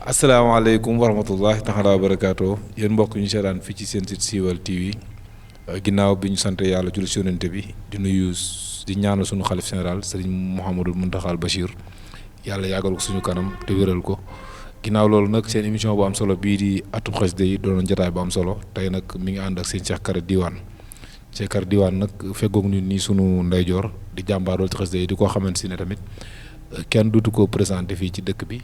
asalaamaaleykum wa rahmatullahi taala wa barakaatu yéen mbokk ñu seetaan fii ci seen site Siweul TV ginnaaw bi ñu sant yàlla julli ci Yonent bi di nuyu di ñaanal suñu xalif général Serigne Mouhamadul Mountakha Bachir yàlla yàggal ko suñu kanam te wéral ko ginnaaw loolu nag seen émission bu am solo bii di atub xasida yi doon jotaay bu am solo tey nag mi ngi ànd ak seen Cheikh Kare Diwane Cheikh Kare Diwane nag feggoog ñu nii sunu ndeyjoor di jàmbaar lool ci xasida yi di ko xamante si ne tamit kenn dutu ko présenté fii ci dëkk bi.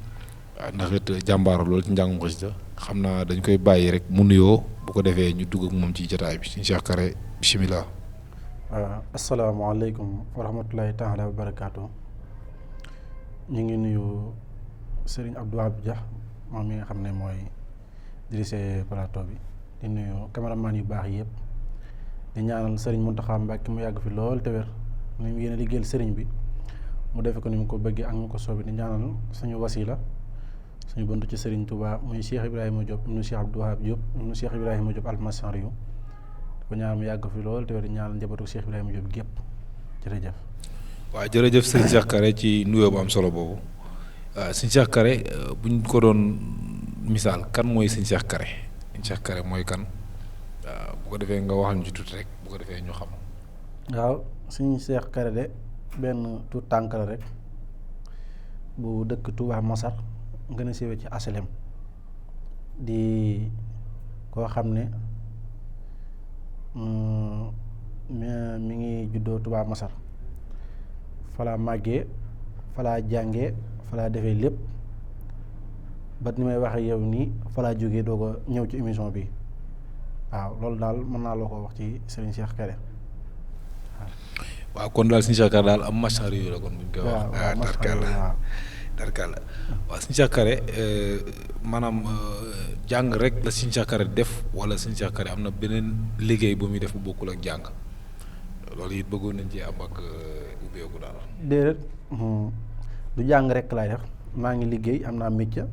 ndax it jàmbaar loolu ci njàngum xasida xam naa dañ koy bàyyi rek mu nuyoo bu ko defee ñu dugg ak moom ci jotaay bi Cheikh Kare bisimilah. asalaamaaleykum wa rahmatulahi taala wa barakaatu ñu ngi nuyu Serigne Abdou Wahab Dia moom mi nga xam ne mooy dirigé plateau bi di nuyu caméraman yu baax yëpp di ñaanal Serigne Mountakha Mbacké mu yàgg fi lool te wér ni mu yéen a liggéeyal Serigne bi mu defe ko ni mu ko bëggee ak mu ko soobee di ñaanal suñu wasila suñu buntu ci Serigne Touba muy Cheikh Ibrahima Diop ibnu Cheikh Abdou Wahab Diop ibnu Cheikh Ibrahima Diop almasar yu ko ñaan mu yàgg fi lool te wér di ñaanal njabootu Cheikh Ibrahima Diop gépp jërëjëf. waaw jërëjëf sëñ Cheikh Kare ci nuyoo bu am solo boobu sëñ Cheikh Kare buñ ko doon misaal kan mooy sëñ Cheikh Kare sëñ Cheikh Kare mooy kan bu ko defee nga waxal ñu ci tuuti rek bu ko defee ñu xam. waaw sëñ Cheikh Kare de benn tuut tànk la rek bu dëkk Touba Masar gën a siiwee ci aslem di koo xam ne mi ngi juddoo Touba Masar falaa màggee falaa jàngee falaa defee lépp ba ni may waxee yow nii falaa jógee doo ko ñëw ci émission bi waaw loolu daal mën naa loo ko wax ci Serigne Cheikh Kare waaw kon daal sëñ Cheikh Kare daal am machar yu la kon buñ koy wax. waaw darkalla waaw sëñ Cheikh Kare maanaam jàng rek la sëñ Cheikh Kare def wala sëñ Cheikh Kare am na beneen liggéey bu muy def bu bokkul ak jàng loolu it bëggoon nañ ci am ak ubbeeku daal. déedéet du jàng rek laay def maa ngi liggéey am naa métier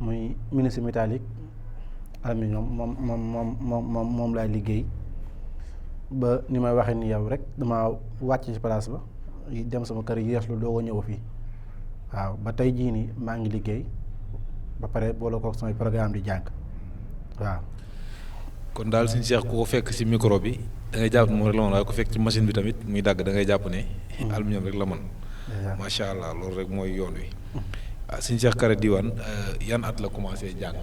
muy menuisier métallique aluminium moom laay liggéey ba ni may waxee ni yow rek dama wàcc ci place ba dem sama kër yees lu doo ko ñëw fii. waaw ba tey jii nii maa ngi liggéey ba pare boole kook samay programme di jàng waaw. kon daal suñu Cheikh ku ko fekk ci micro bi da ngay jàpp moom rek la mën waaye ku fekk ci machine bi tamit muy dagg da ngay jàpp ne. aluminium rek la mën. macha allah loolu rek mooy yoon wi. waaw suñu Cheikh Kare Diwane yan at la commencé jàng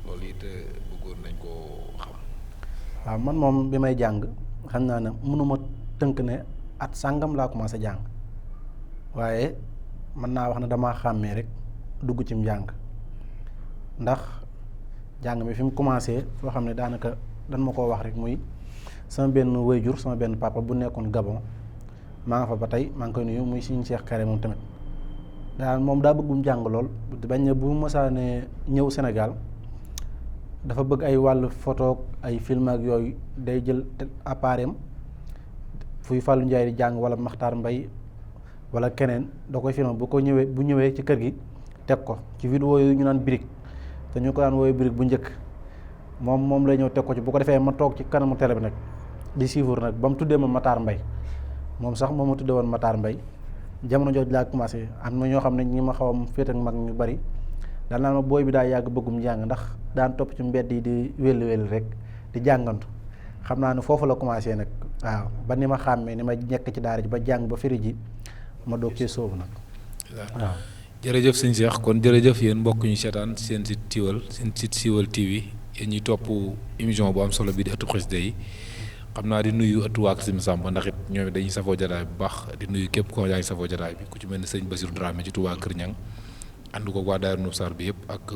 loolu it bëggoon nañ koo xam. waaw man moom bi may jàng xam naa ne mënuma tënk ne at sàngam laa commencé jàng waaye. mën naa wax ne damaa xàmmee rek dugg ci njàng ndax jàng mi fi mu commencé foo xam ne daanaka dan ma koo wax rek muy sama benn wayjur sama benn papa bu nekkoon Gabon maa nga fa ba tey maa ngi koy nuyu muy Serigne Cheikh Kare moom tamit daal moom daa bëggum jàng lool bañ ne bu mësaane ñëw Sénégal dafa bëgg ay wàllu photo ay film ak yooyu day jël appareil am fuy Fallou Ndiaye di jàng wala Makhtar Mbaye wala keneen da koy filmé bu ñëwee ci kër gi teg ko ci vidéo yu ñu naan birig te ñu ko daan wooyu birig bu njëkk moom lay ñëw teg ko ci bu ko defee ma toog ci kanamu télé bi nag di suivre nag ba mu tuddee ma Matar Mbaye moom sax moom ma tuddee woon Matar Mbaye jamono jooju laa commencé am na ñoo xam ne ñi ma xaw a féet ak mag ñu bari daan naa ma booy bi daa yàgg bëggum jàng ndax daan topp ci mbedd yi di wéli rek di jàngantu xam naa ne foofu la commencé nag waaw ba ni ma xàmmee ni ma nekk ci daara ji ba jàng ba firi ji ma doog cee soobu nag waaw. jërëjëf sëñ Cheikh kon jërëjëf yéen mbokk ñu seetaan seen site Siweul TV yéen ñuy topp émission bu am solo bi di ëttu xasida yi xam naa di nuyu ëttu waa Sim Samba ndax it ñoom dañuy safoo jataay bu baax di nuyu képp koo yaa ngi safoo jataay bi ku ci mel ni sëñ Basirou Dramé ci Touba Kër Ñang ànd ko waa Daara Nour Sarr bi yëpp ak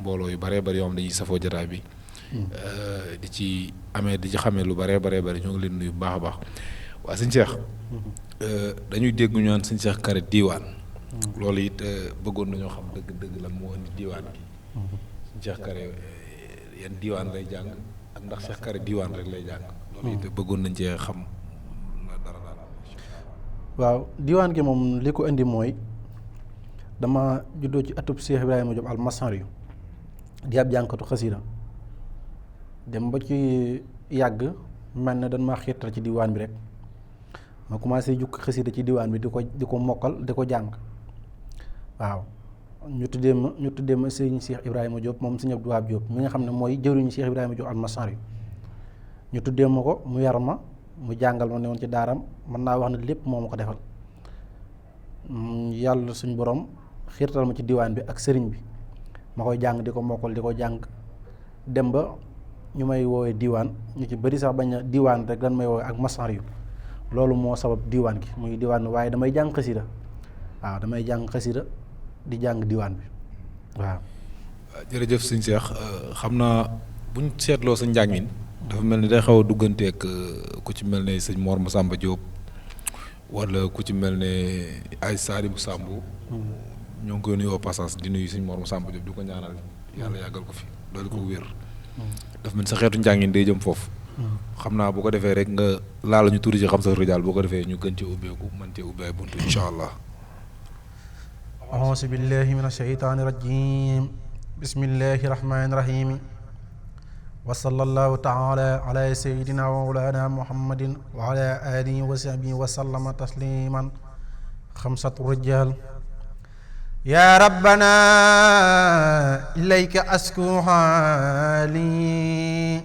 mbooloo yu baree bari yoo xam dañuy safoo jataay bi di ci xamee lu baree bari ñoo ngi leen nuyu bu baax a baax waa sëñ Cheikh dañuy dégg ñu naan sëñ Cheikh Kare Diwane loolu it bëggoon nañoo xam dëgg la moo indi diiwaan gi sëñ Cheikh Kare yan diiwaan lay jàng ak ndax Cheikh Kare Diwane rek lay jàng loolu it bëggoon nañ cee xam dara daal. waaw diiwaan gi moom li ko indi mooy dama juddoo ci atub Cheikh Ibrahima Diop almasar yu di ab jànkatu xasida dem ba ci yàgg mel na dañ ma xiirtal ci diiwaan bi rek ma commencé jukki xasida ci diwaan bi di ko mokkal di ko jàng waaw ñu tuddee ma sëñ Cheikh Ibrahima Diop moom sëñ Abdou Wahab Diop mi nga xam ne mooy jëwriñu Cheikh Ibrahima Diop almasari ñu tuddee ma ko mu yar ma mu jàngal ma ne woon ci daaram mën naa wax ne lépp moo ma ko defal. Yàlla suñ borom xiirtal ma ci diwaan bi ak sëriñ bi ma koy jàng di ko mokkal di ko jàng dem ba ñu may woowee diwaan ñu ci bëri sax bañ a diwaan rek dañ may woowee ak masar yu loolu moo sabab diwaan gi muy diwaan bi waaye damay jàng xasida waaw damay jàng xasida di jàng diwaan bi waaw. jërëjëf sëñ Cheikh xam naa buñ seetloo sa njàngin dafa mel ni day xaw a dugganteeg ku ci mel ne sëñ Mor Massamba Diop wala ku ci mel ne ay Sadibou Samb ñoo ngi koy nuyu au passage di nuyu sëñ Mor Massamba Diop di ko ñaanal yàlla yàggal ko fi doolu ko wér dafa mel sa xeetu njàngin day jëm foofu xam naa bu ko defee rek nga laala ñu tuuti ci xam sa rijaal boo ko defee ñu gën ci ubbeeku mën cee ubbi ay buntu insha allah. auzu billahi min ashaytaani rajim bismillahi rahmani rahim wa sallallahu taala ala sayyidina wa mawlana muhammadin wa ala alihi wa sahbihi wa sallama tasliman xamsatu rijal ya rabbana ilayka asku hali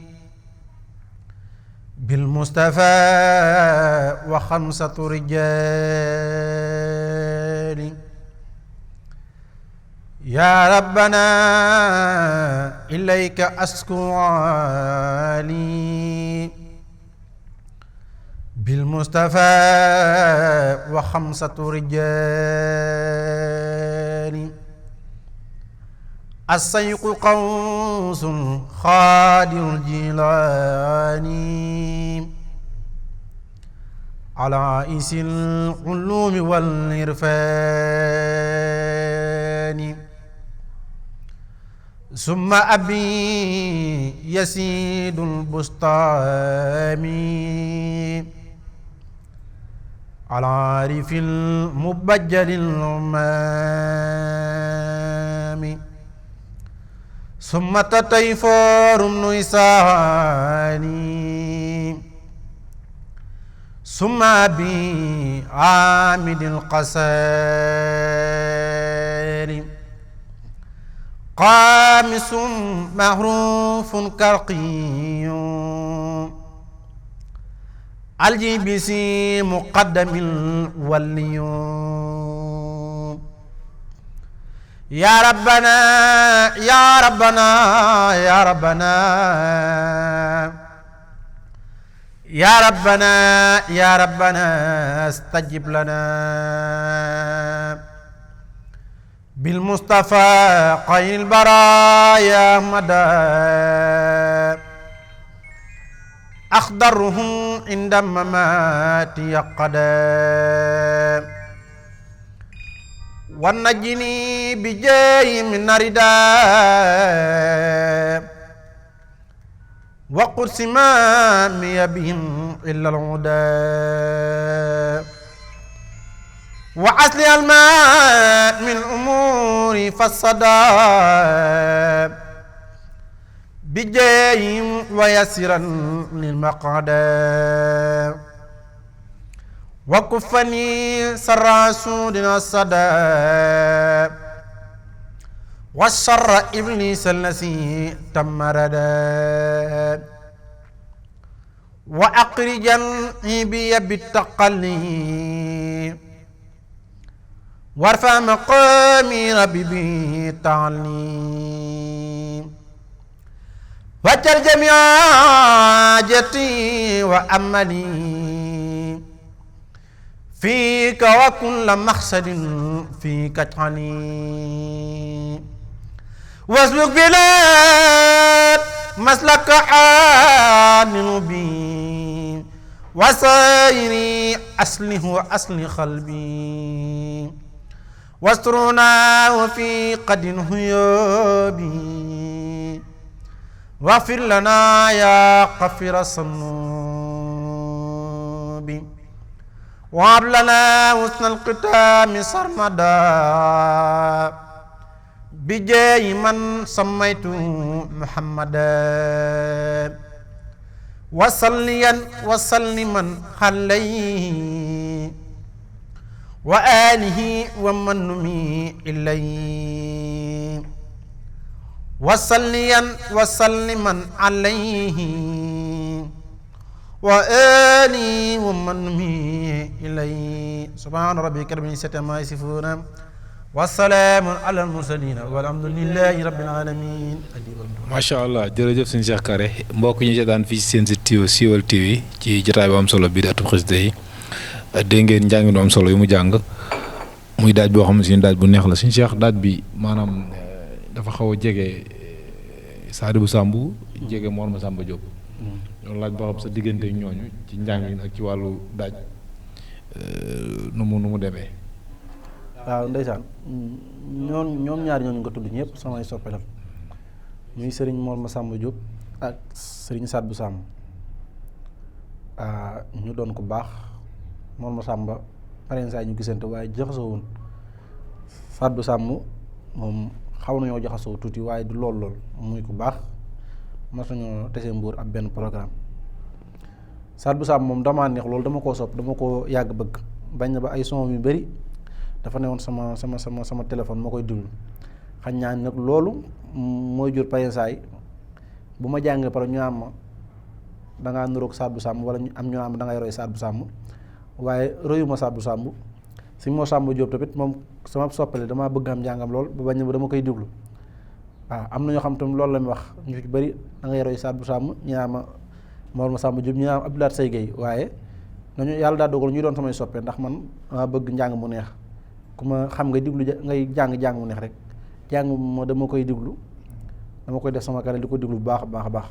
bil mustafa wa xamsatu rijali ya rabbana ilayka asku ali bil mustafa wa xamsatu rijali as-sayqu qawsun xaadirul jilaani ala isil ulumi wal irfani summa abi yasidul bustami ala arifil mubajjalil umami summa tatayforum nuysani summa abi amidil qasari قامس محروف كالقي الجبس مقدم الولي يا ربنا يا ربنا يا ربنا يا ربنا يا ربنا استجب لنا بالمصطفى خير البرايا مدى أخضرهم عند ممات يقدا ونجني بجاي من رداء وقرس ما بهم إلا العدا وعسل الماء من أموري فالصدى بجاهم ويسرا للمقعد وكفني سر سودنا الصدى والشر إبليس الذي تمردا وأقرجني بي بالتقلي وارفع مقامي ربي بالتعليم واجعل جميع حاجتي وأملي فيك وكل مقصد فيك اجعلني واسلك بلا مسلك حامل بي وسائري أصله وأصل قلبي واسترنا وفي قد هيوبي واغفر لنا يا غفير الذنوب وهب لنا حسن الختام سرمدا بجاه من سميت محمدا وصليا وسلما عليه wa alihi wa man numi ilayhi wa salliyan wa salliman alayhi wa alihi wa man numi ilayhi subhana rabbika rabbil izzati amma yasifuna wa salaamun alal mursaliin walhamdulillahi rabbil alamin. macha allah jërëjëf sëñ Cheikh Kare mbokk ñi seetaan fii ci seen site Siweul TV ci jotaay bu am solo bii di ëttu xasida yi dégg ngeen njàng lu am solo yu mu jàng muy daaj boo xam ne daaj bu neex la sëñ Cheikh daaj bi maanaam dafa xaw a jege Sadibou Samb jege Mor Masamba Diop. loolu laaj boo xam sa diggante ñooñu ci njàng ak ci wàllu daaj nu mu demee. waaw ndeysaan ñoom ñaari ñooñu nga tudd ñëpp samay soppe la muy sëriñ Mor Masamba Diop ak sëriñ Sadibou Samb ñu doon ko baax Mor Masamba pareen saa ñu gisante waaye jaxasoo woon Sadibou Samb moom xaw nañoo jaxasoo tuuti waaye du lool muy ko baax mas nañoo tese Mbuur ab benn programme Sadibou Samb moom damaa neex loolu dama koo sopp dama koo yàgg bëgg bañ na ba ay son yu bari dafa newoon sama téléphone moo koy déglu xañ naa nag loolu mooy jur payensaay bu ma jàngee pare ñu am ma dangaa nuroog Sadibou Samb wala ñu am ñu am da ngay roy Sadibou Samb waaye royuma Sadibou Samb si moo Samba Diop tamit moom sama soppale damaa bëgg am njàngam lool ba bañ ba dama koy déglu waaw am na ñoo xam tam loolu la muy wax ñu ci bëri da ngay roy Sadibou Samb ñu naan ma Mor Masamba Diop ñu naan Abdoulaye Seye Gueye waaye nañu yàlla daa dogal ñu doon samay soppe ndax man dama bëgg njàng mu neex ku ma xam nga diglu ngay jàng mu neex rek jàng ma dama koy diglu dama koy def sama kare di ko diglu bu baax a baax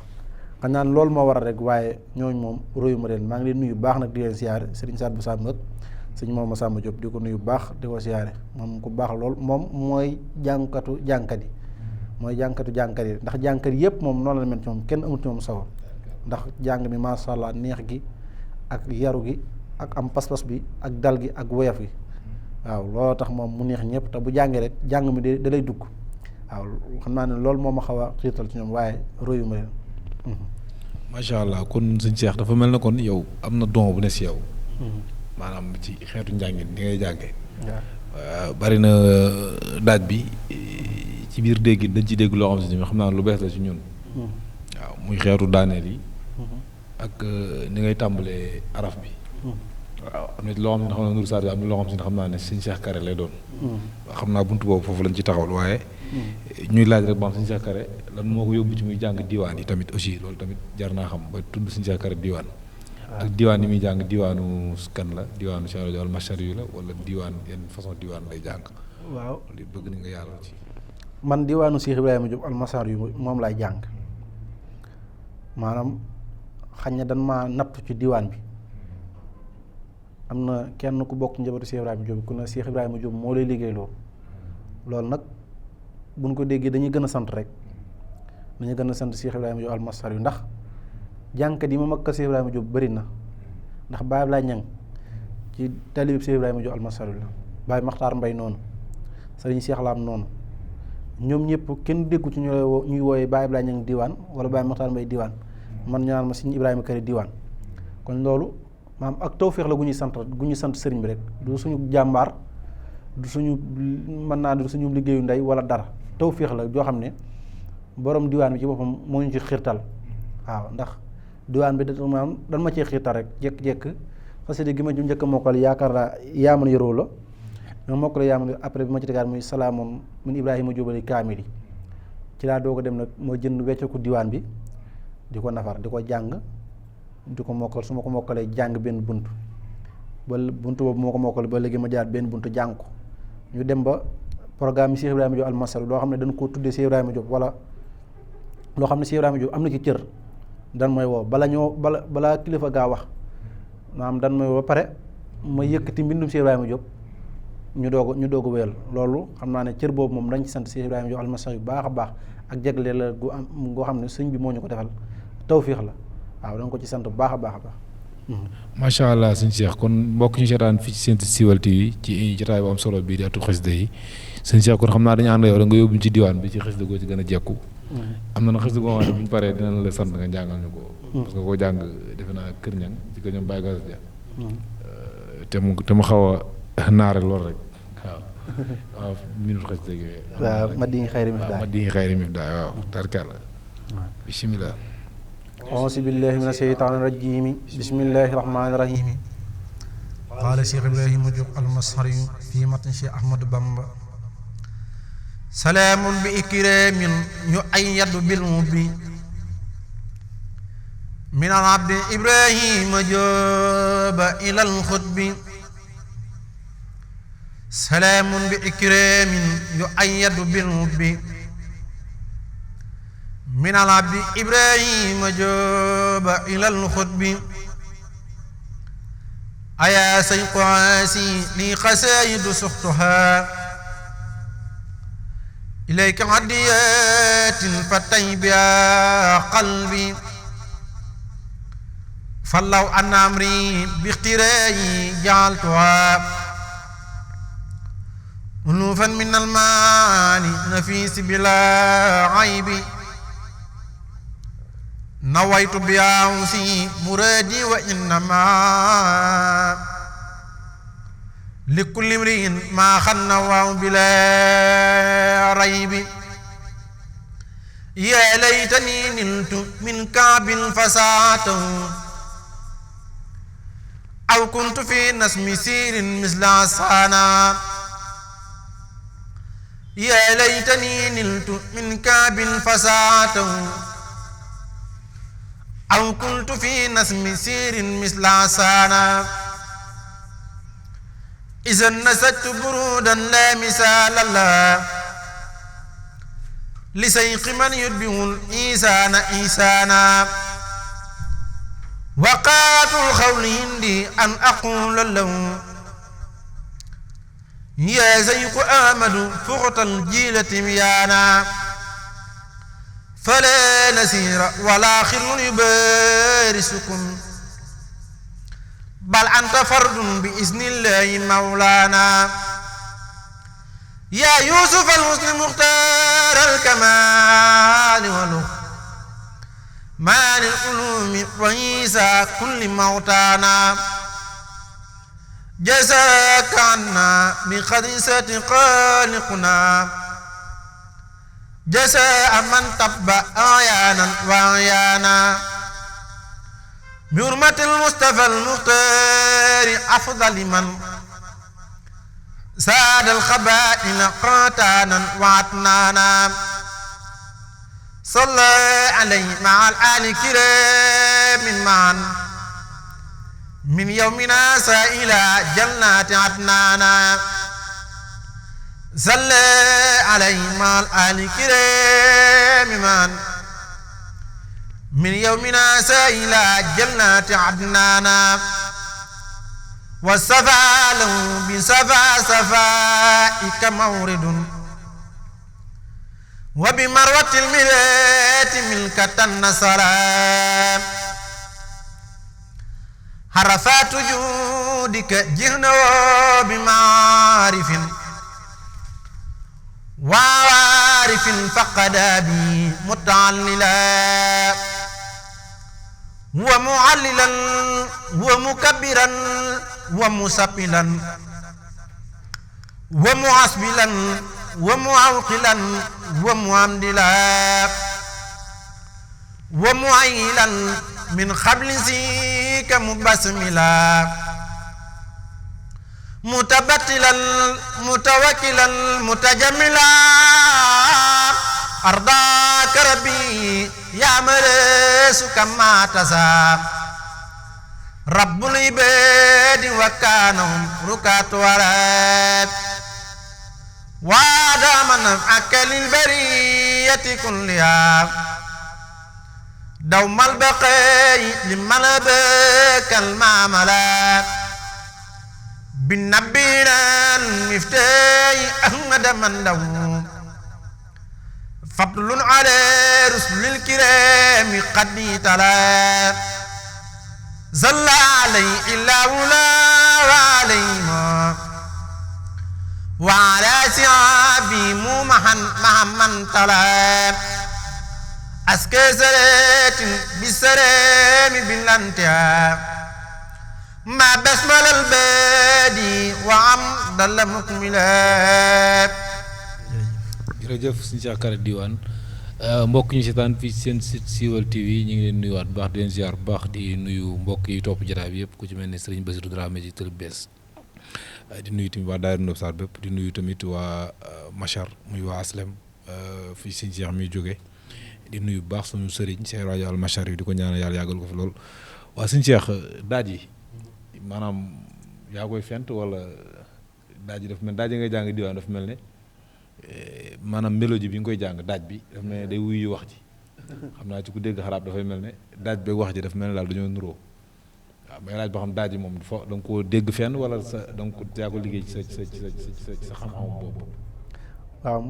xam naa loolu moo waral rek waaye ñooñu moom royu ma leen maa ngi leen nuyu baax nag di leen siyaare Serigne Sadibou Samb ak sëñ Mor Masamba Diop di ko nuyu baax di ko siyaare moom ku baax lool moom mooy jàngkat yi ndax jàngkat yëpp moom noonu la mel ci moom kenn amut ci moom sago ndax jàng mi masha Allah neex gi ak yaru gi ak am pas-pas bi ak dal gi ak woyof gi waaw looloo tax moom mu neex ñëpp te bu jàngee rek jàng mi da lay dugg waaw xam naa ne loolu moo ma xaw a xiirtal ci ñoom waaye royu ma leen. macha allah kon sëñ Cheikh dafa mel na kon yow am na don bu ne si yow. maanaam ci xeetu njàngin ni ngay jàngee. bari na daaj bi ci biir dégg dañ ci dégg loo xam si ne xam naa lu bees la ci ñun. waaw muy xeetu daaneel yi. ak ni ngay tàmbalee araf bi. waaw am na loo xam ne xam naa Nourou Sadio am na loo xam ne xam naa ne sëñ Cheikh Kare lay doon. xam naa buntu boobu foofu lañ ci taxawal waaye. ñuy laaj rek ba xam sëñ Cheikh Kare lan moo ko yóbbu ci muy jàng diwaan yi tamit aussi loolu tamit jar naa xam ba tudd sëñ Cheikh Kare diwaan. ak diwaan yi muy jàng diwaanu kan la diwaanu Cheikh Al Machar yu la wala diwaan yenn façon diwaan lay jàng. waaw li bëgg ni nga yaatal ci. man diwaanu Cheikh Ibrahima Diop Al Machar yu moom laay jàng maanaam xañ na dan maa natt ci diwaan bi. am na kenn ku bokk njabootu Cheikh Ibrahima Diop ku ne Cheikh Ibrahima Diop moo lay liggéey loolu nag buñ ko déggee dañuy gën a sant rek dañuy gën a sant Cheikh Ibrahima Diop almasar yu ndax jànkat yi ma mag ko Cheikh Ibrahima Diop bëri na ndax Baye Ablaye Niang ci talib Cheikh Ibrahima Diop almasar yu la Baye Makhtar Mbaye noonu Serigne Cheikh Lam noonu ñoom ñëpp kenn déggu ci ñuy wooyee Baye Ablaye Niang diwaan wala Baye Makhtar Mbaye diwaan man ñu naan ma Serigne Ibrahima Kare diwaan kon loolu maam ak tawféex la gu ñuy sant sëriñ bi rek du suñu jàmbaar du suñu mën naa du suñu liggéeyu ndey wala dara tawféex la joo xam ne borom diwaan bi ci boppam moo ñu ci xiirtal waaw ndax diwaan bi maanaam dan ma cee xiirtal rek jékki-jékki xasida gi ma ju njëkk a mokkal yaakaar naa yaa man yoroo la ma mokkale yaa man après bi ma ci tegaat muy salaamoon min Ibrahima jóbali kaamil yi ci laa doog a dem nag moo jënd wecceeku diwaan bi di ko nafar di ko jàng di ko mokkal su ma ko mokkalee jàng benn bunt ba bunt boobu moo ko mokkal ba léegi ma jaar benn bunt jàng ko ñu dem ba programme yi Cheikh Ibrahima Diop almasar loo xam ne dañ koo tuddee Cheikh Ibrahima Diop wala loo xam ne Cheikh Ibrahima Diop am na ci cër dan may woo balaa kilifa gaa wax maanaam dan may woo ba pare ma yëkkati mbindum Cheikh Ibrahima Diop ñu doog a wéyal loolu xam naa ne cër boobu moom dañ ci sant Cheikh Ibrahima Diop almasar yu baax a baax ak jagle la gu am goo xam ne sëñ bi moo ñu ko defal tawfiix la waaw danga ko ci sant bu baax a baax a baax. macha allah sëñ Cheikh kon mbokk ñu seetaan fii ci seen Siweul TV ci jotaay bu am solo bii di ëttu xasida yi sëñ Cheikh kon xam naa dañu ànd yow da nga yóbbu ci diwaan bi ci xasida goo ci gën a jekku. am na xasida goo xam ne bu ñu paree dinañ la sant nga jàngal ñu ko. parce que koo jàng defe naa Kër Ñang ci kër ñoom Baye Gass Dia. te mu xaw a naare lool rek waaw waaw minute xasida gi waaw ma di xayri mi ma di xayri mi daay waaw tarkalla bismillah auzu billahi mina sheytaani rajiim bismillahi rahmaani rahiim qaala Cheikh Ibrahima Diop al-Mashari fii matn Cheikh Ahmadou Bamba salaamun bi ikraamin yu'ayyadu bil mubbi min al-abdi Ibrahima Diop ila al-xutbi salaamun bi ikraamin yu'ayyadu bil mubbi min al-abdi Ibrahima Diop ila al-xutbi ayaa sayqu aasi li xasaayidu suxtuhaa ilayka hadiyatin fatay bihaa qalbi fallaw an amri bixtiraayi jaaltuhaa unufan min almaani nafiisi bilaa aybi nawaytu biyaawsi muraadi wa innamaa likulli imri'in maa xanna waaw bilaa raybi yaa laytanii niltu min kaabil fasaatahu aw kuntu fi nasmi siirin misla saana yaa laytanii niltu min kaabil fasaatahu aw kuntu fi nasmi siirin misla saana izan nasajtu burudan laa misaala lahaa li sayqi man yutbi'ul insaana insaana waqaatul xawli hindi an aqula lahu yaa sayqu ahmadu fuxtal jiilati miyaana فلا نسير ولا خل يبارسكم بل أنت فرد بإذن الله مولانا يا يوسف المسلم مختار الكمال ولو مال العلوم وعيسى كل موتانا جزاك عنا بقدسة خالقنا جزاء من تبع أعيانا وأعيانا بحرمة المصطفى المختار أفضل من ساد الخبائل قاتانا وعتنانا صلى عليه مع الآل الكرام معا من يومنا إلى جنات عدنانا صلى عليه مع الآل الكرام معا من يومنا إلى جنات عدنانا والصفا له بصفا صفائك مورد وبمروة الملات ملكة النصرى حرفات جودك جهنا بمعارف وعارف فقد بي متعللا ومعللا ومكبرا ومسبلا ومعصبلا ومعوقلا ومعمدلا ومعيلا من قبل ذيك مبسملا متبتلا متوكلا متجملا أرضاك ربي يا مرس كما تسا رب العباد وكانهم ركات وراب وادام نفعك للبرية كلها دوم البقاء لمن بك المعملات بالنبينا المفتاح أحمد من له فضل على رسل الكرام قد تلا صلى عليه إلا ولا وعليهما وعلى صحابه مع من تلا أسكى سرات بالسلام بالانتهاء ما بسمل البادي وعمد المكملات. jërëjëf sëñ Cheikh Kare Diwane mbokk ñu seetaan fii seen site Siweul TV ñu ngi leen nuyuwaat bu baax di leen ziar bu baax di nuyu mbokk yi topp jotaay bi yëpp ku ci mel ne Serigne Bassirou Dramé ci Tël Bees di nuyu tamit waa Daara Ndop Sarr bépp di nuyu tamit waa Machar muy waa Aslem fii sëñ Cheikh mi jóge di nuyu bu baax suñu Serigne Cheikh rajo Al Machar yi di ko ñaanal yàlla yàggal ko fi lool waa sëñ Cheikh daaj yi maanaam yaa koy fent wala daaj yi dafa mel daaj yi ngay jàng diwaan dafa mel ne maanaam mélodie bi nga koy jàng daaj bi dafa mel ne day wuyu wax ji xam naa ci ku dégg xaraab dafay mel ne daaj beeg wax ji dafa mel ne daal dañoo nuroo waaw may laaj boo xam daaj yi moom fo da nga koo dégg fenn wala sa da nga ko yaa ko liggéey ci sa xam-xamam boobu. waaw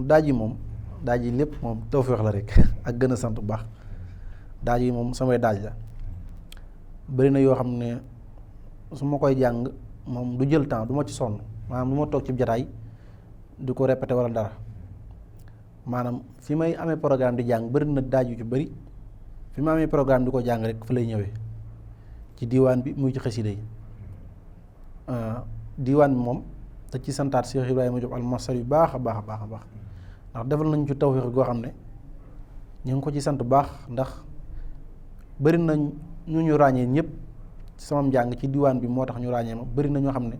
daaj yi moom daaj yi lépp moom tawfeex la rek ak gën a sant bu baax daaj yi moom samay daaj la bëri na yoo xam ne su ma koy jàng moom du jël temps du ma ci sonn maanaam du ma toog ci jataay du ko répété wala dara maanaam fi may amee programme di jàng bëri na daaj yu ci bëri fi ma amee programme di ko jàng rek fa lay ñëwee ci diwaan bi muy ci xasida yi diwaan bi moom te ci santaat Cheikh Ibrahima Diop almasar yu baax a baax a baax a baax ndax defal nañ ci tawfeex goo xam ne ñu ngi ko ci sant bu baax ndax bëri na ñu ràññee ñëpp ci sama njàng ci diwaan bi moo tax ñu ràññee ma bëri na ñoo xam ne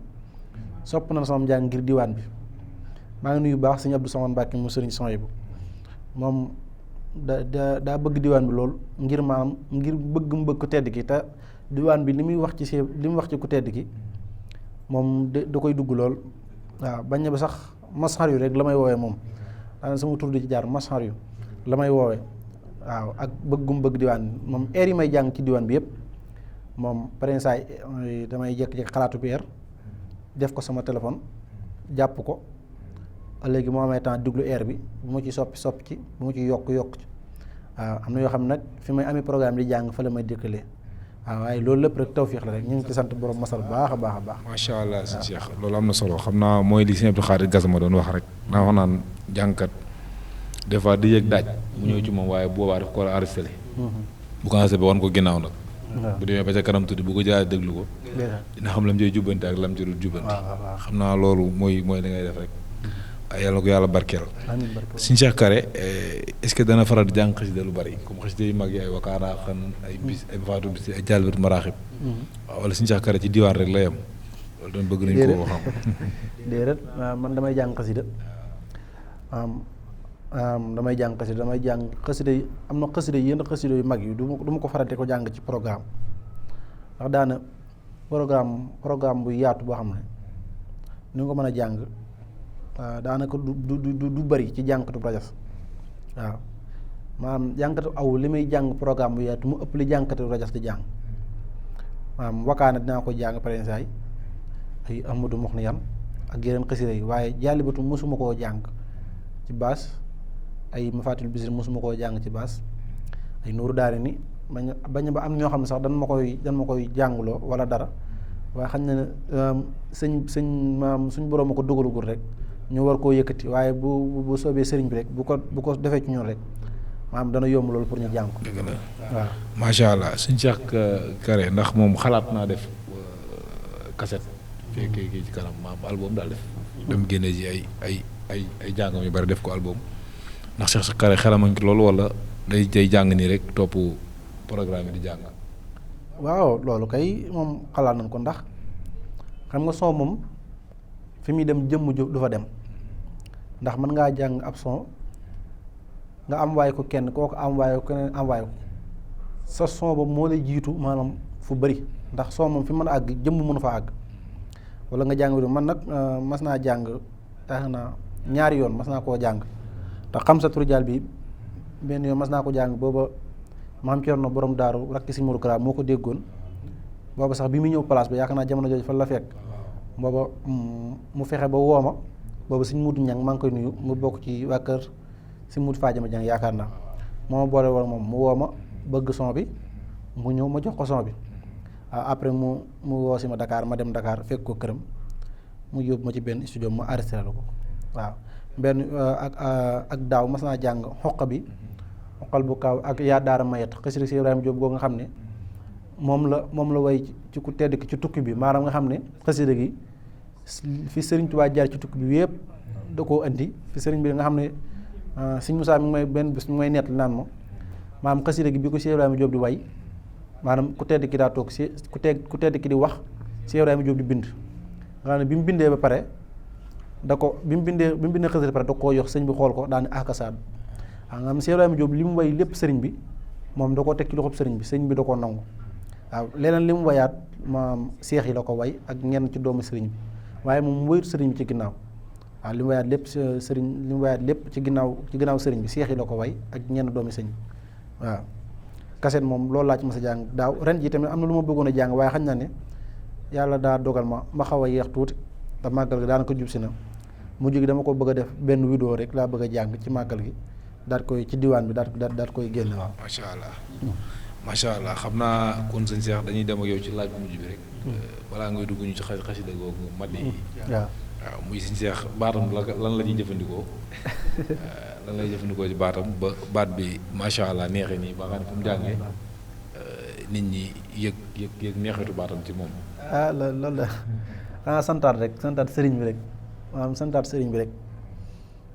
sopp na sama njàng ngir diwaan bi maa ngi nuyu baax sëñ Abdou Samane Mbacke mu sëriñ Soyebu moom daa bëgg diwaan bi lool ngir maanaam ngir bëgg mu bëgg ku tedd ki te diwaan bi li muy wax ci ku tedd ki moom da koy dugg lool waaw bañ na ba sax masxar yu rek la may woowee moom daanaka sama tur di ci jaar masxar yu la may woowee waaw ak bëggum bëgg diwaan bi moom air yi may jàng ci diwaan bi yëpp moom parensaay damay jékki-jékki xalaatu bi air def ko sama téléphone jàpp ko léegi moo amee temps déglu air bi bu ma ci soppi ci bu ma ci yokk ci waaw am na yoo xam ne nag fi may amee programme di jàng fa la may dëkkalee waaw waaye loolu lépp rek tawfiix la rek ñu ngi ci sant borom masal baax a baax a baax. macha allah sëñ Cheikh loolu am na solo xam naa mooy li sëñ Abdou Khadir Gassama doon wax rek naa wax naan jàngkat des fois di yëg daaj mu ñëw ci moom waaye boobaa daf ko war a arrêté bu ko arrêté ba wan ko ginnaaw nag. bu demee ba ca kanam tuuti bu ko jaay déglu ko. dina xam lam cay jubbante ak lam ci dul jubbante. xam naa loolu mooy li ngay def rek. yàlla ko yàlla barkeel. Sëñ Cheikh Kare est-ce que dana faral di jàng xasida lu bari comme xasida yu mag yi ay wakaana xan ay bis ay faatu bis ay jàllbatu maraaxib waaw wala Sëñ Cheikh Kare ci diwaan rek la yem loolu doon bëgg nañ koo xam. déedéet man damay jàng xasida damay jàng xasida yi am na xasida yi yenn xasida yu mag yi du ma ko farate ko jàng ci programme ndax daana programme bu yaatu boo xam ne ni nga ko mën a jàng daanaka du bëri ci jànkatu rajas waaw maanaam jànkatu aw li may jàng programme bu yaatu mu ëpp li jànkatu rajas di jàng maanaam wakaana dinaa ko jàng parensaay ay Amadou Mokhniyan ak yeneen xasida yi waaye jàllibatu mosuma koo jàng ci baas ay Mafatul Bisri mosuma koo jàng ci baas ay Nuuru Daari ni bañ ba am ñoo xam ne sax dan ma koy jàngloo wala dara waaye xam ne sëñ maam suñ borom a ko dugalugul rek ñu war koo yëkkati waaye bu soobee sëriñ bi rek bu ko defee ci ñun rek maanaam dana yomb loolu pour ñu jàng ko. dëgg la waaw macha allah Sëñ Cheikh Kare ndax moom xalaat naa def cassette. kii ci kanam maam album daal def. dem génne ji ay jàngam yu bari def ko album ndax Cheikh Kare xelamañ ko loolu wala day jàng nii rek topp programme yi di jàng. waaw loolu kay moom xalaat nañ ko ndax xam nga son moom fi muy dem jëmm du fa dem ndax mën ngaa jàng ab son nga am waay ko kenn kooku am waay ko keneen am waay ko sa son ba moo lay jiitu maanaam fu bëri ndax son moom fi mën a àgg jëmm mënu fa àgg wala nga jàng bi man nag mas naa jàng tax na ñaari yoon mas naa koo jàng te xam sa turjaal bi benn yoon mas naa ko jàng booba maam Cerno borom daaru rakki si Mourou Kara moo ko déggoon booba sax bi muy ñëw place ba yaakaar naa jamono jooju fa la fekk booba mu fexe ba wooma booba suñ mudu ñang maa ngi koy nuyu mu bokk ci waa kër si mut Fadiama Jang yaakaar naa moo ma boole woon moom mu wooma bëgg son bi mu ñëw ma jox ko son bi après mu woo si ma Dakar ma dem Dakar fekk ko këram mu yóbbu ma ci benn studio ma arrêté la ko waaw benn ak daaw mas naa jàng xoq bi xoqal bu kaw ak yaa daara mayet xasida si Ibrahima Diop goo nga xam ne moom la way ci ku tedd ki ci tukki bi maanaam nga xam ne xasida gi fi Sëriñ Tuubaa jaar ci tukki bi yëpp da koo andi fi sëriñ bi nga xam ne Sëriñ Musaa mi ngi may benn bis mi may nett naan ma maanaam xasida gi bi ko Cheikh Ibrahima Diop di way maanaam ku tedd ki daa toog ku tedd ki di wax Cheikh Ibrahima Diop di bind nga xam ne bi mu bindee ba pare bi mu bindee xasida ba pare da koo yox sëñ bi xool ko daane akasaad nga xam ne Cheikh Ibrahima Diop li mu way lépp sëriñ bi moom da koo teg ci loxob sëriñ bi da koo nangu waaw leneen li mu wayaat maam seex yi la ko way ak ñenn ci doomu sëriñ bi waaye moom wayut sëriñ bi ci ginnaaw waaw li mu wayaat lépp ci ginnaaw sëriñ bi seex yi la ko way ak ñenn doomi sëriñ bi waaw kaset moom loolu laa ci mas a jàng daaw ren ji tamit am na lu ma bëggoon a jàng waaye xañ na ne yàlla daa dogal ma xaw a yeex tuuti da màggal gi daanaka jub si na mujj gi dama ko bëgg a def benn vidéo rek laa bëgg a jàng ci màggal gi daal koy ci diwaan bi daal koy génne waaw. macha allah xam naa kon sëñ Cheikh dañuy dem ak yow ci laaj bu mujj bi rek. balaa ngay dugg ñu ci xasida googu Madi yi. waaw muy sëñ Cheikh baatam lan la ñuy jëfandikoo lan lay jëfandikoo ci baatam ba baat bi macha allah neexee nii ba xam ne fu mu jàngee nit ñi yëg neexetu baatam ci moom. loolu la xanaa santaat sëriñ bi rek maanaam santaat sëriñ bi rek.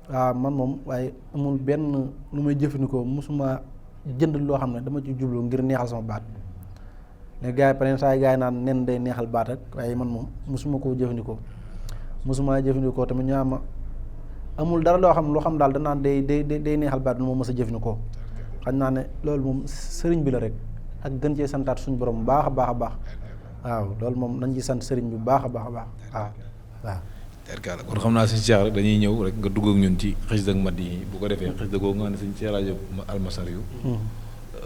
waaw man moom waaye amul benn lu may jëfandikoo mosuma jënd loo xam ne dama ci jublu ngir neexal sama baat ne gars yi par exemple saa yi gars yi naan nen day neexal baat rek waaye man moom mosuma koo jëfandikoo tamit ñu ma amul dara loo xam daal danaan day neexal baat bi moom mos a jëfandikoo xam naa ne loolu moom sëriñ bi la rek ak gën cee santaat suñu borom bu baax a baax a baax waaw loolu moom nañ ci sant sëriñ bi bu baax a baax a baax waaw. terkala kon xam naa sëñ Cheikh rek dañuy ñëw rek nga dugg ak ñun ci xasida ak Madi yi bu ko defee xasida googu nga xam ne sëñ Cheikh rajo almasar yu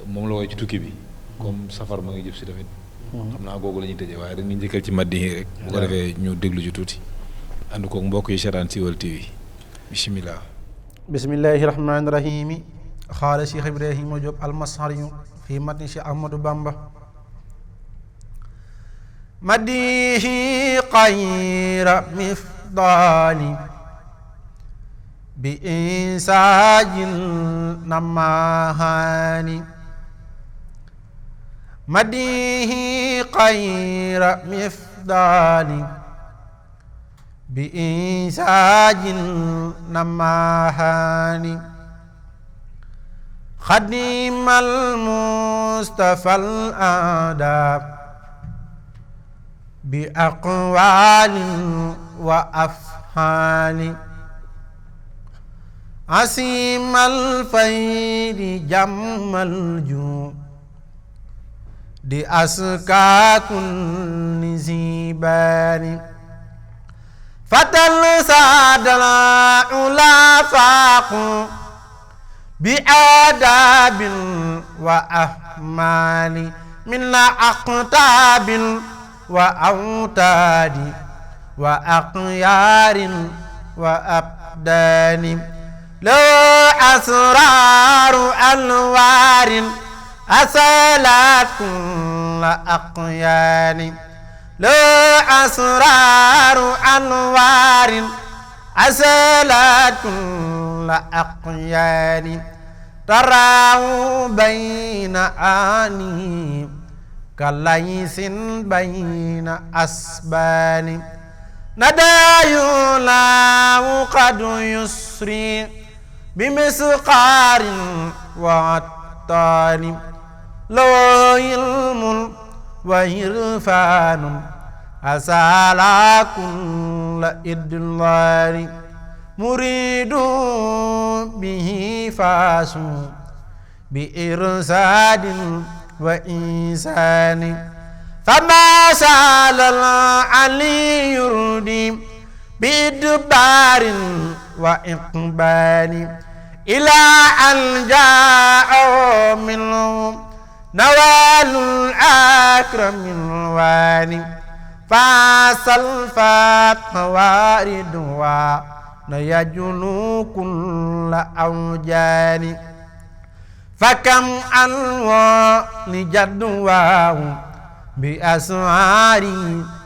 moom la woy ci tukki bi comme safar ma ngi jëf si tamit xam naa googu la ñuy tëjee waaye dañuy njëkkal ci Madi yi rek bu ko defee ñu déglu ci tuuti ànd koog mbokk yi seetaan Siweul TV bismillah bismillahi rahmaani rahimi xaala Cheikh Ibrahima Diop almasar yu fii matni Cheikh Ahmadou Bamba madihi xayra mifdaali bi insaajil namahaani madihi xayra mifdaali bi insaajil namahaani xadimal mustafal adab bi aqwaalin wa afhaali asimal faydi jammal ju di askaakun nisibaani fatal saadal ula faaqu bi aadabin wa ahmaali min la aqtaabil wa awtaadi wa aqyaarin wa abdaani loo asraaru alwaarin asalaat kulla aqyaani loo asraaru alwaarin asalaat kulla aqyaani taraawu bayna aani kalaysin bayna asbaani nadaayu laawu qad yusri bimisqaarin wa attaani loo ilmun wa irfaanun asala kulla idlaani muridu bihi faasu bi irsaadin wa insaani fama saalal ali yurdi bi idbaarin wa iqbaani ilaa an jaa minhu nawaalul akramin waani faasal faat waaridu wa na yajulu kulla awjaani fakam alwa li jadwaahu bi ashaari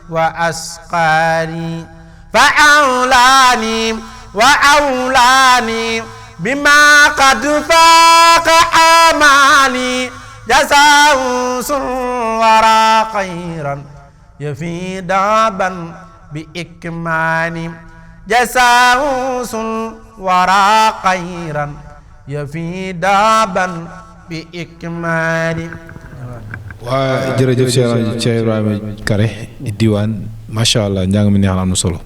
wa asqaari fa awlaani wa awlaani bima qad faaqa amaali jasaahu wara xayran yafi daban bi ikmani jasawsul wara xayran yafi daban bi ikmani. waa jërëjëf Cheikh Ibrahima Kare diwaan macha allah njàng mi neex na am na solo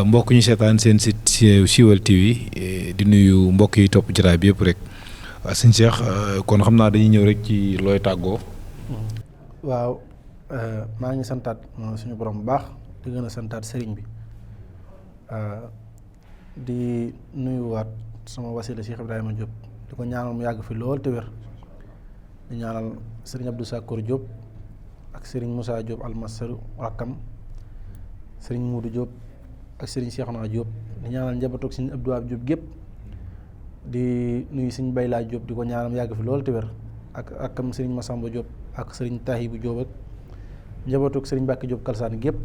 mbokk ñu seetaan seen site Siweul TV di nuyu mbokk yi topp jotaay bi yëpp rek waaw sëñ Cheikh kon xam naa dañuy ñëw rek ci looy tàggoo. waaw maa ngi santaat suñu borom bu baax di gën a santaat sëriñ bi di nuyuwaat sama wasila Cheikh Ibrahima Diop di ko ñaanal mu yàgg fi lool te wér di ñaanal sëriñ Abdou Sakkour Diop ak sëriñ Moussa Diop almasaru rakkam sëriñ Moudou Diop ak sëriñ Cheikhouna Diop di ñaanal njabootu ak sëriñ Abdou Wahab Diop gépp di nuyu sëriñ Bayla Diop di ko ñaanal mu yàgg fi lool te wér ak akam sëriñ Massamba Diop ak sëriñ Tahibou Diop ak njabootu ak sëriñ Mbacke Diop Kalsaan gépp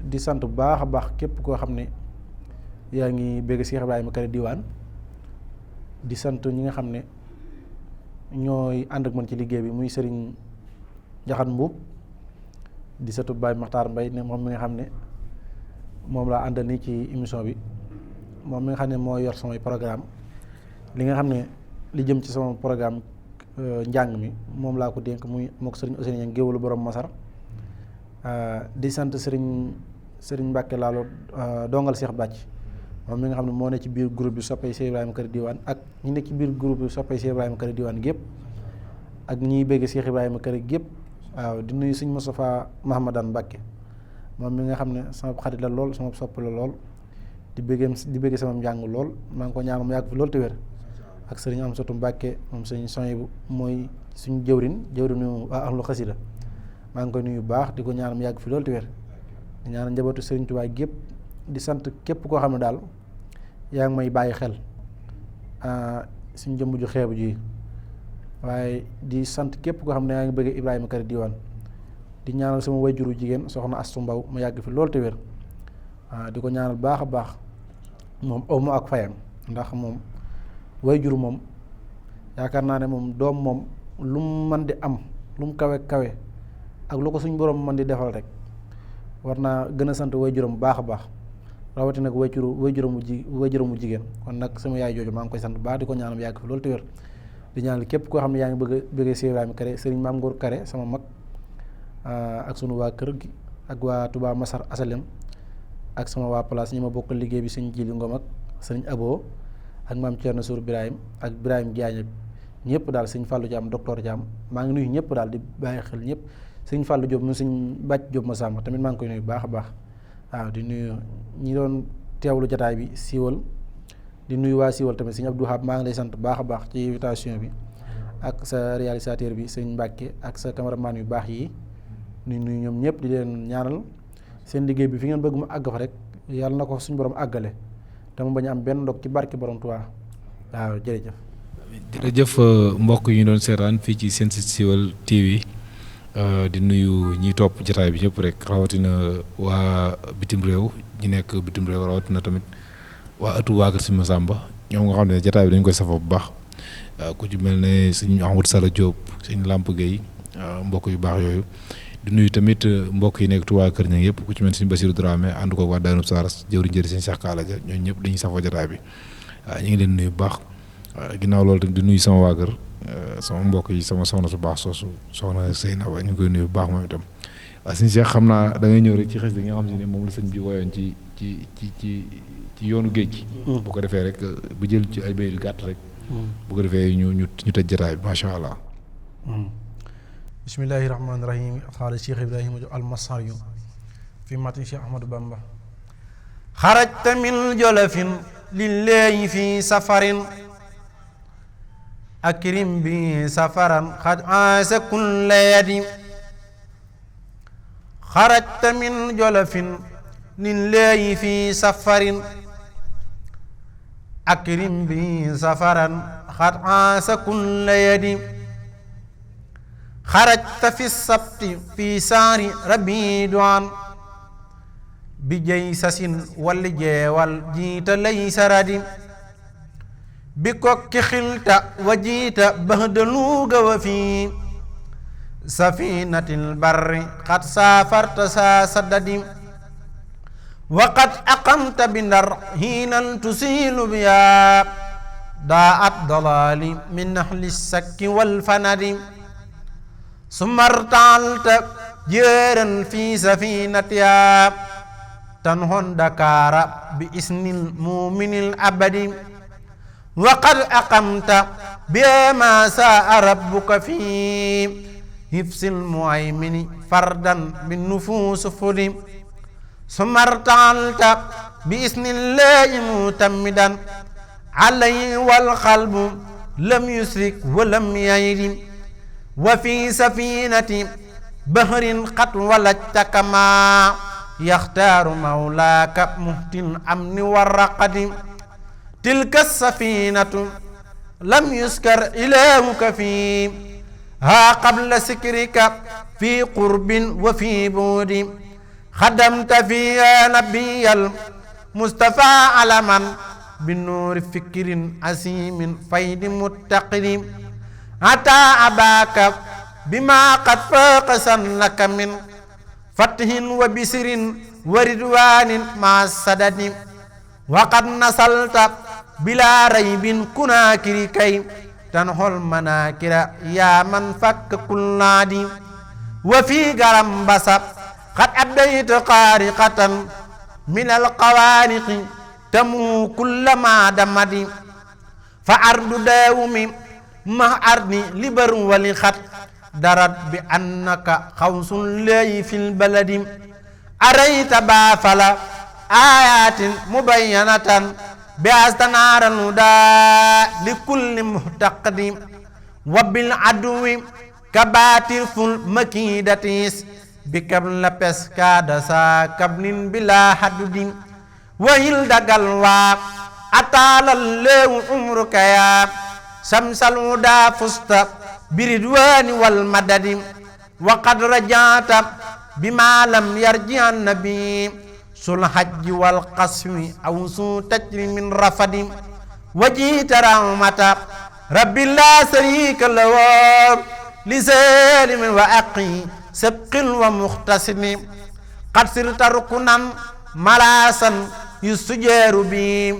di sant bu baax a baax képp koo xam ne yaa ngi bëgg Cheikh Ibrahima Kare diwaan di sant ñi nga xam ne ñooy ànd ak man ci liggéey bi muy sëriñ Njaxat Mbuub di satu Baye Makhtar Mbaye ne moom mi nga xam ne moom laa àndal nii ci émission bi moom mi nga xam ne moo yor samay programme li nga xam ne li jëm ci sama programme njàng mi moom laa ko dénk muy moo ko sëriñ Ousseynou Niang géwalu borom Masar di sant sëriñ Mbàkke Laalo dongal Cheikh Bàcc moom mi nga xam ne moo ne ci biir groupe bi soppay Cheikh Ibrahima Kare diwaan ak ñi ne ci biir groupe bi soppay Cheikh Ibrahima Kare diwaan gépp ak ñiy bëgg Cheikh Ibrahima Kare gépp waaw di nuyu sëñ Moustapha Mahamadan Mbàkke moom mi nga xam ne sama xarit la lool sama sopp la lool di bëgg sama njàng lool maa ngi ko ñaan mu yàgg fi lool te wér ak sëriñ Amsatu Mbàkke moom sëriñ Soyibu mooy suñu jëwrinu waa ahlu xasida maa ngi koy nuyu bu baax di ko ñaan mu yàgg fi lool te wér di ñaan njabootu sëriñ Tuubaa gépp di sant képp koo xam ne daal yaa ngi may bàyyi xel suñ jëmm ju xeebu ji waaye di sant képp koo xam ne yaa ngi bëgg Ibrahima Kare diwaan di ñaanal sama wayjuru jigéen soxna Astu Mbaw mu yàgg fi loolu te wér di ko ñaanal baax a baax moom aw ma ak fayam ndax moom wayjuru moom yaakaar naa ne moom doom moom lu mu mën di am lu mu kawe kawe ak lu ko suñ borom mën di defal rek war naa gën a sant wayjuram bu baax a baax rawatina nag wayjuram mu jigéen kon nag sama yaay jooju maa ngi koy sant bu baax di ko ñaanal yàgg fi loolu te wér di ñaanal képp koo xam ne yaa ngi bëgg Cheikh Ibrahima Kare sëriñ Maam Ngor Kare sama mag ak sunu waa kër gi ak waa Touba Masar Asalem ak sama waa place ñi ma bokkal liggéey bi sëñ Jili Ngom ak sëriñ Abo ak maam Thierno Sour Birahim ak Birahim Diagne ñëpp daal sëñ Fallou Thiam docteur Thiam maa ngi nuyu ñëpp daal di bàyyi xel ñëpp sëñ Fallou Diop mu sëñ Bàcc Diop ma sàmm tamit maa ngi koy nuyu baax a baax waaw di nuyu ñi doon teewlu jataay bi Siweul di nuyu waa Siweul tamit sëñ Abdou Wahab maa ngi lay sant baax a baax ci invitation bi ak sa réalisateur bi sëñ Mbàkke ak sa cameraman yu baax yi nuyu ñoom ñëpp di leen ñaanal seen liggéey bi fi ngeen bëgg mu àgg fa rek yàlla na ko suñu borom àggale te mu bañ a am benn ndog ci barke borom Tuubaa waaw jërëjëf. jërëjëf mbokk yi ñu doon seetaan fii ci seen site Siweul TV di nuyu ñiy topp jotaay bi ñëpp rek rawatina waa bitim réew ñi nekk bitim réew rawatina tamit waa ëttu waa kër Sëñ Massamba ñoom nga xam ne jotaay bi dañ koy safoo bu baax ku ci mel ne sëñ Ahmadou Sala Diop sëñ Lamp Gueye mbokk yu baax yooyu di nuyu tamit mbokk yi nekk Touba Kër Ñang yëpp ku ci mel ne sëñ Bassirou Dramé ànd ko waa Daanub Saras jëwriñ jëri sëñ Cheikh Kala Dia ñooñu ñëpp dañuy safoo jotaay bi ñu ngi leen nuyu bu baax ginnaaw loolu tamit di nuyu sama waa kër sama mbokk yi sama soxna su baax soosu soxna Seynaba ñu ngi koy nuyu bu baax moom itam waaw sëñ Cheikh xam naa da ngay ñëw rek ci xes bi nga xam si ne moom la sëñ bi woyoon ci yoonu géej gi bu ko defee rek bu jël ci ay béy yu gàtt rek bu ko defee ñu tëj jotaay bi macha allah. bismillahi rahmaani rahim xaala Cheikh Ibrahima almasar yu fi matin Cheikh Ahmadou Bamba xarajta min jolofin lillahi fi safarin akrim bi safaran xad aasa kulla yadi xarajta min jolofin lillahi fi safarin akrim bi safaran xad aasa kulla yadi xarajta fi sabti fi saari rabi duan bi jay sasin walli jeewal jiita lay saradi bi kokki xilta wa jiita bahda luuga wa fii safinatil barri qad safarta sa sadadi wa qad aqamta bi Ndar hiinan tusilu biya daat dalali min ahli sakki wal fanadi summa irtaalta jeeran fi safinatiya tanhon Dakara bi isnil muminil abadi wa qad aqamta bima saa rabbuka fi hifsil muaymini fardan bin nufus fudi summa irtaalta bi isnillahi mutammidan alayhi wal qalbu lam yusrik wa lam yayri wa fi safinati bahrin qad walajta kama yaxtaaru mawlaaka muhtil amni warraqati tilka safinatu lam yuskar ilaahuka fi haa qabla sikrika fi qurbin wa fi buudi xadamta fiha nabiyal mustafa alaman binuuri fikrin asimin faydi muttaqidi ata abaka bima qad faaqa sannaka min fathin wa bisirin wa ridwanin ma sadadi wa qad nasalta bila raybin kunakiri kay tanhol manakira ya man fakka kulladi wa fi garam basa qad abdayta qariqatan min alqawariqi tamu kullama damadi fa ardu dawmi ma arni libar wali xat darat bi annaka xawsun lay fil baladi arayta baafala ayatin mubayyanatan bi astanaran huda li kulli muhtaqdi wa bil adwi kabatir ful makidatis bi kabla peskada sa kablin bila hadudin wahil dagal wa atalal lewu umruka ya samsal huda fusta biridwani wal madadi wa qad rajata bima lam yarji an nabi sul hajji wal qasmi aw su tajri min rafadi wajita rahmata rabbi la sharika lahu li salimin wa aqi sabqin wa mukhtasini qad sirta rukunan malasan yusujeru bi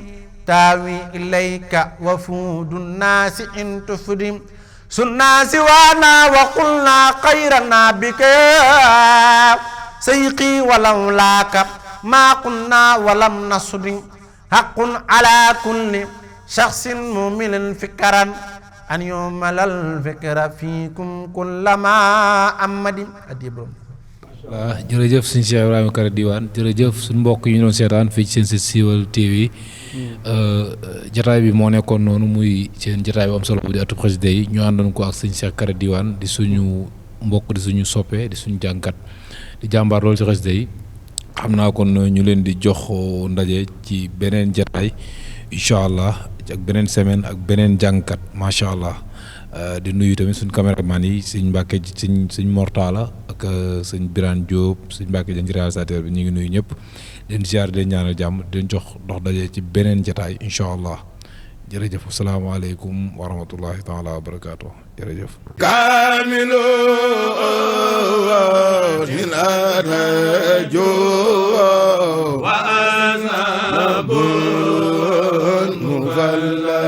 tawi ilayka wa fudun nasi in tufdi sunnasi wana wa qulna qayrana bika sayqi walau laka ma qulna walam nasudi haqqun ala kulli shakhsin mu'minin fikran an yumalal fikra fikum kullama amadi adibum. waaw jërëjëf sëñ Cheikh Ibrahima Kara Diwane jërëjëf suñu mbokk yi ñu doon seetaan fii ci seen site Siweul TV jataay bi moo nekkoon noonu muy seen jataay bu am solo bu di ëttu xasida yi ñu àndoon ko ak sëñ Cheikh Kara Diwane di suñu mbokk di suñu soppe di suñu jànkat di jàmbaar loolu ci xasida yi xam naa kon ñu leen di jox ndaje ci beneen jataay incha allah ak beneen semaine ak beneen jànkat macha allah. di nuyu tamit suñ caméraman yi sëñ Mbacke sëñ Mortala ak sëñ Birane Diop sëñ Mbacke jën ci réalisateur bi ñu ngi nuyu ñëpp leen ziar leen ñaanal jàmm di leen jox dox daje ci beneen jataay incha allah jërëjëf asalaamaaleykum wa rahmatullahi taala wa barakaatu jërëjëf kaamilu rajo wa anabun mufalla